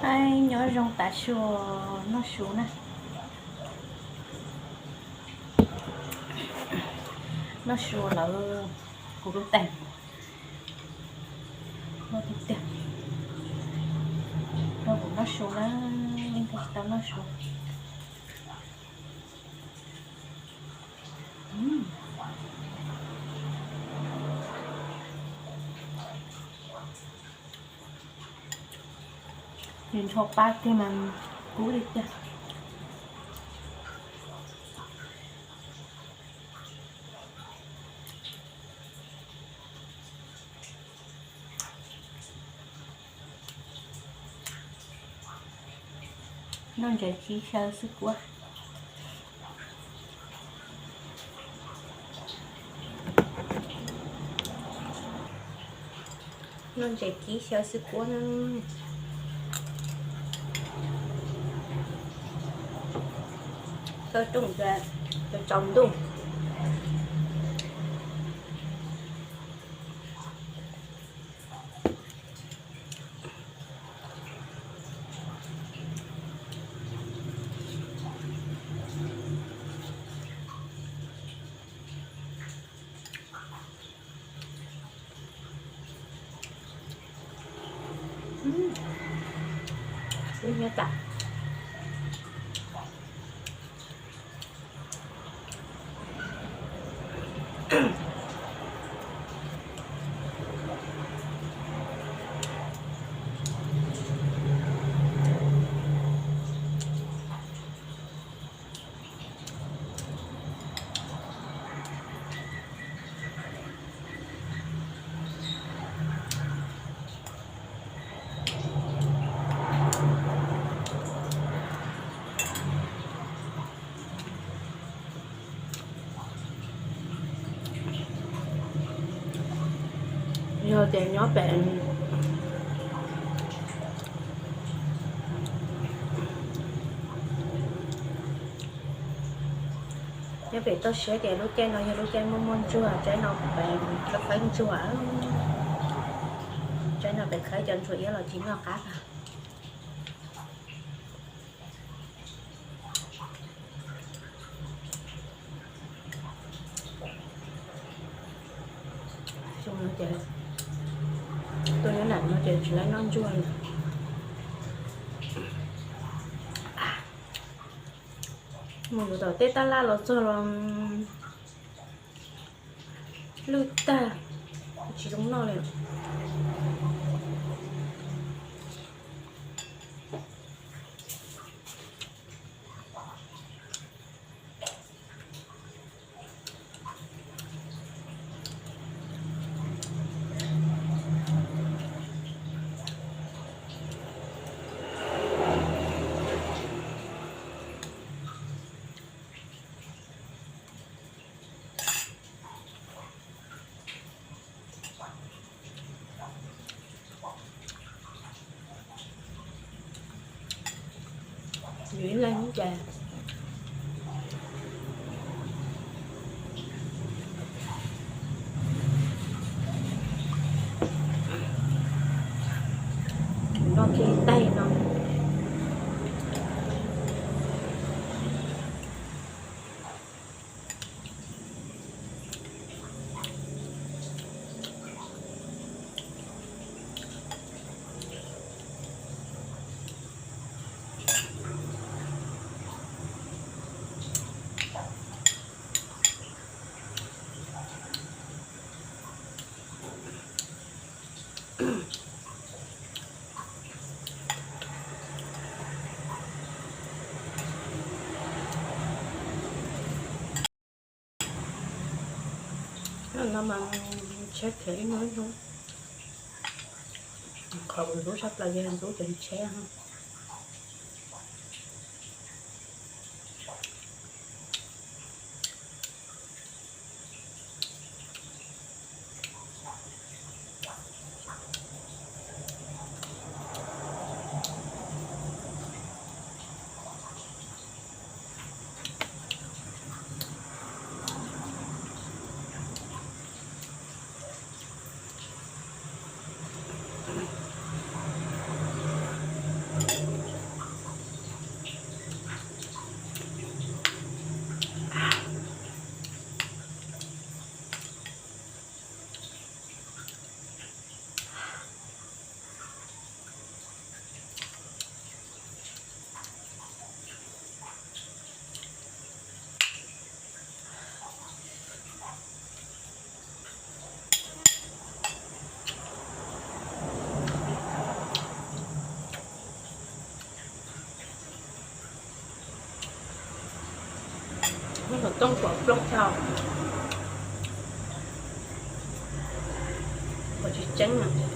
Nyob zoo tav su, noj su na. Noj su lawm, kuv lub teeg noj tiag tiag. Noj kuv noj su na, leej twg tsis tau noj su. Nws ntho pab tiag mas kub li tiag. Noj ntses kib xyaw xwb kuab. Noj ntses kib xyaw xwb kuab na. Toj rooj tsaus ntuj. Ub nyob tas. Yog tias nyob pem, nyob pem toj siab tias lub caij no yog lub caij muaj muaj ntsuag, tsaib no pem khawb ntsuag, tsaib no pem khawb cov ntsuag iab los tsis noj qab. Xyoo no ces tuaj nyob nram no ces tsis laib noj ntsuag li. Mus yuav tom tej tab laj los txog los lwj tag, tsis zoo noj li. Yus ib leeg ib ces noj kiag ib tais no. No mas tsheb khiav ib hnub ib hnub. Qhov kuv ntxub tshaj plaws yog ntxub cov tsheb. Toob puas plooj tag, puas tsis tseeb no.